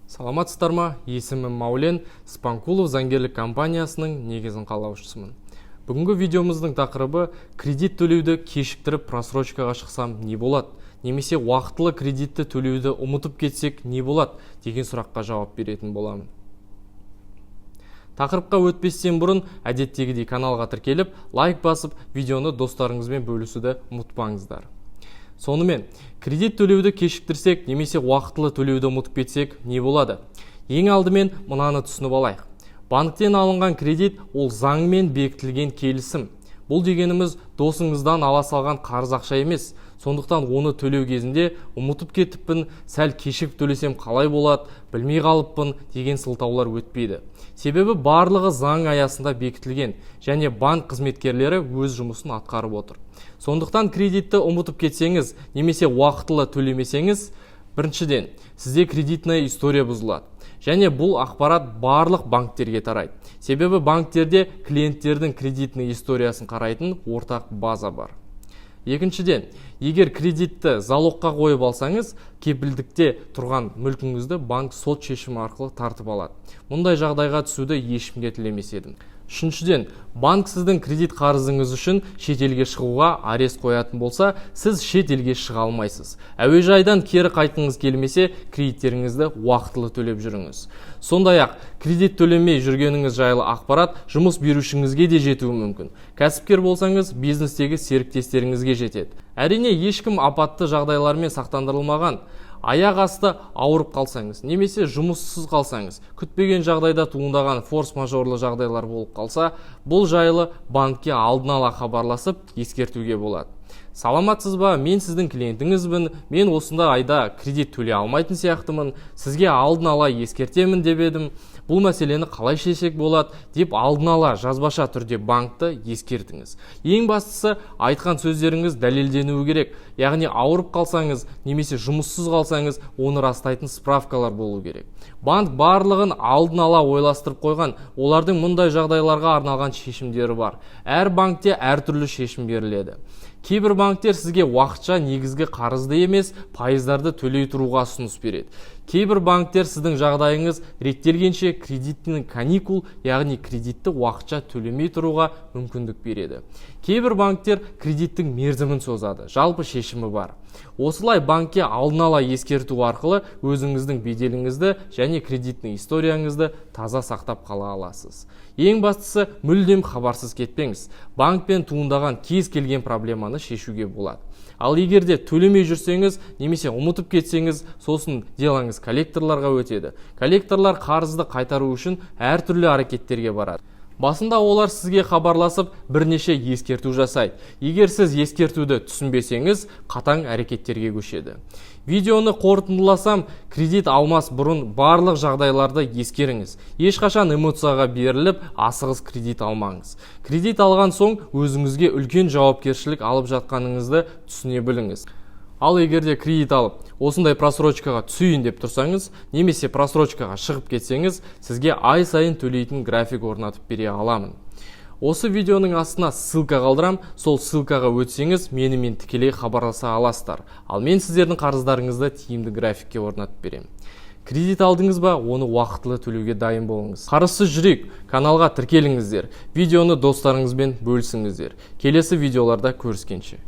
Саламатсыздар ма? Есімім Маулен Спанкулов, заңгерлік компаниясының негізін қалаушысымын. Бүгінгі видеомыздың тақырыбы: кредит төлеуді кешіктіріп, просрочкаға шықсам не болады немесе уақытылы кредитті төлеуді ұмытып кетсек не болады деген сұраққа жауап беретін боламын. Тақырыпқа өтпестен бұрын әдеттегідей каналға тіркеліп, лайк басып, видеоны достарыңызбен бөлісуді ұмытпаңыздар. Сонымен, кредит төлеуді кешіктірсек немесе уақытылы төлеуді ұмытып кетсек не болады? Ең алдымен мынаны түсініп алайық: банктен алынған кредит – ол заңмен бекітілген келісім. Бұл дегеніміз – досыңыздан ала салған қарыз ақша емес. Сондықтан оны төлеу кезінде ұмытып кетіппін, сәл кешігіп төлесем қалай болады, білмей қалыппын деген сылтаулар өтпейді. Себебі барлығы заң аясында бекітілген және банк қызметкерлері өз жұмысын атқарып отыр. Сондықтан кредитті ұмытып кетсеңіз немесе уақытылы төлемесеңіз, біріншіден, сізде кредитная история бұзылады және бұл ақпарат барлық банктерге тарайды. Себебі банктерде клиенттердің кредитный историясын қарайтын ортақ база бар. Екіншіден, егер кредитті залогқа қойып алсаңыз, кепілдікте тұрған мүлкіңізді банк сот шешімі арқылы тартып алады. Мұндай жағдайға түсуді ешкімге тілемес едім. Үшіншіден, банк сіздің кредит қарызыңыз үшін шетелге шығуға арест қоятын болса, сіз шет елге шыға алмайсыз. Әуежайдан кері қайтқыңыз келмесе, кредиттеріңізді уақытылы төлеп жүріңіз. Сондай ақ кредит төлемей жүргеніңіз жайлы ақпарат жұмыс берушіңізге де жетуі мүмкін. Кәсіпкер болсаңыз, бизнестегі серіктестеріңізге жетеді. Әрине, ешкім апатты жағдайлармен сақтандырылмаған. Аяқ асты ауырып қалсаңыз немесе жұмыссыз қалсаңыз, күтпеген жағдайда туындаған форс-мажорлы жағдайлар болып қалса, бұл жайлы банкке алдын ала хабарласып, ескертуге болады. «Саламатсыз ба, мен сіздің клиентіңізбін. Мен осындай айда кредит төлей алмайтын сияқтымын. Сізге алдын ала ескертемін деп едім. Бұл мәселені қалай шешсек болады?» деп алдын ала жазбаша түрде банкті ескертіңіз. Ең бастысы, айтқан сөздеріңіз дәлелденуі керек. Яғни ауырып қалсаңыз немесе жұмыссыз қалсаңыз, оны растайтын справкалар болу керек. Банк барлығын алдын ала ойластырып қойған, олардың мұндай жағдайларға арналған шешімдері бар. Әр банкте әртүрлі шешім беріледі. Кейбір банктер сізге уақытша негізгі қарызды емес, пайыздарды төлей тұруға ұсыныс береді. Кейбір банктер сіздің жағдайыңыз реттелгенше кредитный каникул, яғни кредитті уақытша төлемей тұруға мүмкіндік береді. Кейбір банктер кредиттің мерзімін созады. Жалпы, шешімі бар. Осылай банкке алдын ала ескерту арқылы өзіңіздің беделіңізді және кредитный историяңызды таза сақтап қала аласыз. Ең бастысы, мүлдем хабарсыз кетпеңіз. Банкпен туындаған кез келген проблеманы шешуге болады. Ал егер де төлемей жүрсеңіз немесе ұмытып кетсеңіз, сосын делоңыз коллекторларға өтеді. Коллекторлар қарызды қайтару үшін әртүрлі әрекеттерге барады. Басында олар сізге хабарласып, бірнеше ескерту жасайды. Егер сіз ескертуді түсінбесеңіз, қатаң әрекеттерге көшеді. Видеоны қорытындыласам, кредит алмас бұрын барлық жағдайларды ескеріңіз. Ешқашан эмоцияға беріліп, асығыс кредит алмаңыз. Кредит алған соң өзіңізге үлкен жауапкершілік алып жатқаныңызды түсіне біліңіз. Ал егер де кредит алып, осындай просрочкаға түсейін деп тұрсаңыз немесе просрочкаға шығып кетсеңіз, сізге ай сайын төлейтін график орнатып бере аламын. Осы видеоның астына ссылка қалдырам. Сол ссылкаға өтсеңіз, менімен тікелей хабарласа аласыздар. Ал мен сіздердің қарыздарыңызды тиімді графикке орнатып беремін. Кредит алдыңыз ба, оны уақытылы төлеуге дайын болыңыз. Қарызсыз жүрейік! Каналға тіркеліңіздер, видеоны достарыңызбен бөлісіңіздер. Келесі видеоларда көріскенше!